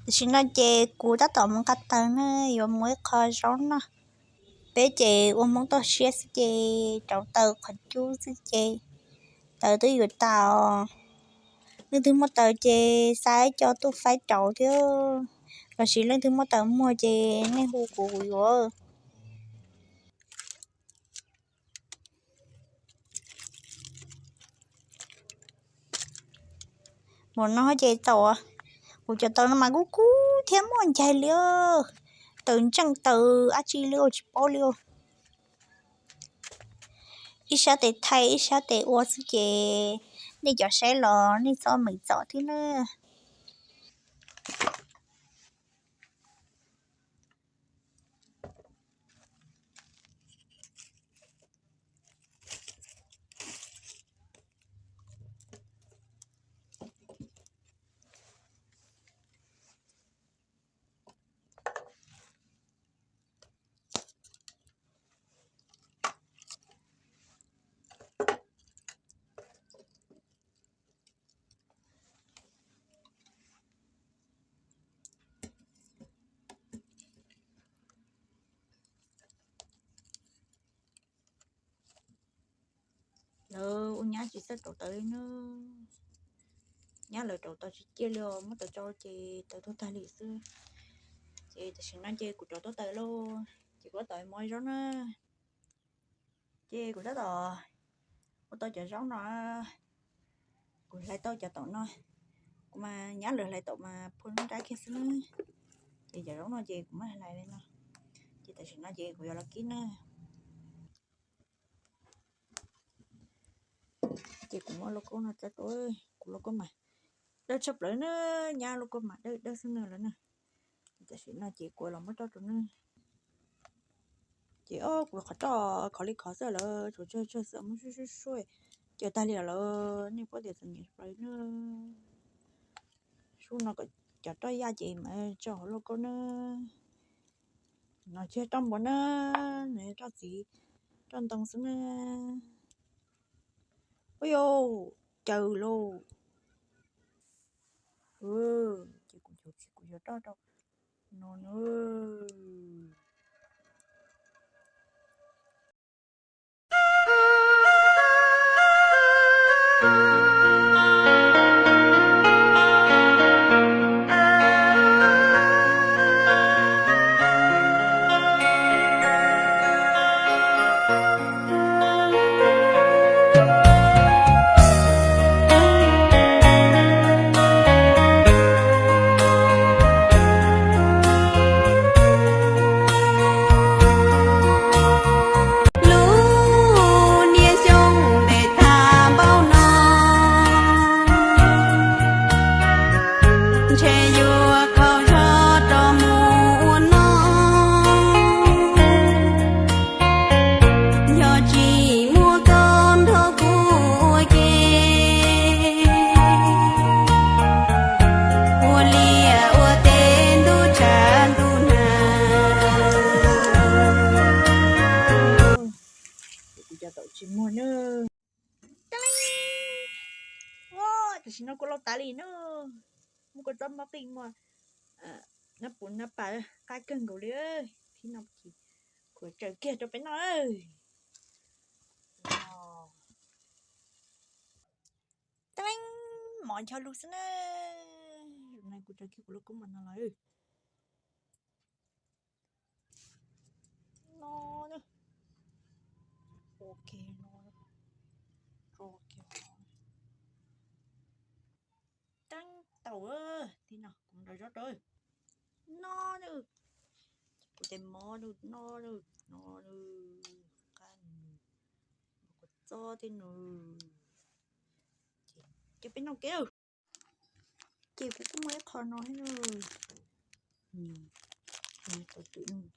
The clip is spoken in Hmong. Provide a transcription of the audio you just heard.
Tam sim no ces kuv tab tom mus nqa taws na, yuav muab ib qho zaub noj. Peb ces ua Hmoob toj siab xwb ces rauv taws qhov cub xwb ces taws twb yuav tas os. Leej twg muaj taws ces xa ib co tuaj faib rauv thiab, los sis leej twg muaj taws muag ces nej hu kuv kuv yuav. Npaum no ces tau, kuv cov taws no mas kub kub thiab muaj ncaig li, taws ntseej taws dab tsi li tsis paub li. Ib sab tes thaij ib sab tes ua xwb ces nej cov saib los nej txhob meem txom thiab na. Lawv ua nyab tsis txawj rauv taws li na. Nyab lawv rauv taws tsis ciaj li os, muab taws tso ces taws tuag tag li xwb. Ces tam sim no ces kuv rauv tau taws lauj, ces kuv tab tom mov zaub na. Ces kuv tab tom ua tau cov zaub no, kuv hlais tau cov taum no, kuv mas nyab lawv hlais taum mas phua nruab nrab kiag xwb na. Ces cov zaub no ces kuv muab hlais li no, ces tam sim no ces kuv yuav los kib na. Ces kuv muab lauj kaub no txawb rau, kuv lauj kaub mas dawb tshaj plaws na, nyab lauj kaub mas dawb dawb xwb na lawm na. Tam sim no ces kuv los muab roj rau na. Ces kuv qhov roj khov li khov xwb lawm, tshuav tsawg tsawg xwb muab suab suab suab, ces tag li lawm, nej paub tias txom nyem plaws na. Sub no kom cov roj yaj ces mas tso hauv lauj kaub na. No tsis yog roj npua na, no yog roj txiv, roj ntoo xwb na. Ua yau, caws lauj. Ces kuv caws tsis kuv yuav roj rau no na. Lub niag xyoo npem tag npaum no, ntshe yuav qaug zog rov mus ua noj. Yog tsis muaj koj nrog kuv ua ke, ua liaj ua teb ntuj tshav ntuj nag. Kuv cov taum tsis muag na. Tam sim no kuv laus tas li na. Muab kuv txob mob qij muag, nab puv nab pas qab kawg nkaus li. Thib no ces kuv tsaws kiag rau peb noj. Mov ncho lug xwb na. Zaum no kuv tsaws kiag kuv lub koob mas no los. No, ok, no, ok, teeb tau. Tib no kuv nrog zaub rau. No, kuv tes mov no, no, qab, kuv txob thiab no. Ces peb noj ke. Ces kuv kuj muaj ib qho no thiab na. Tus twm no,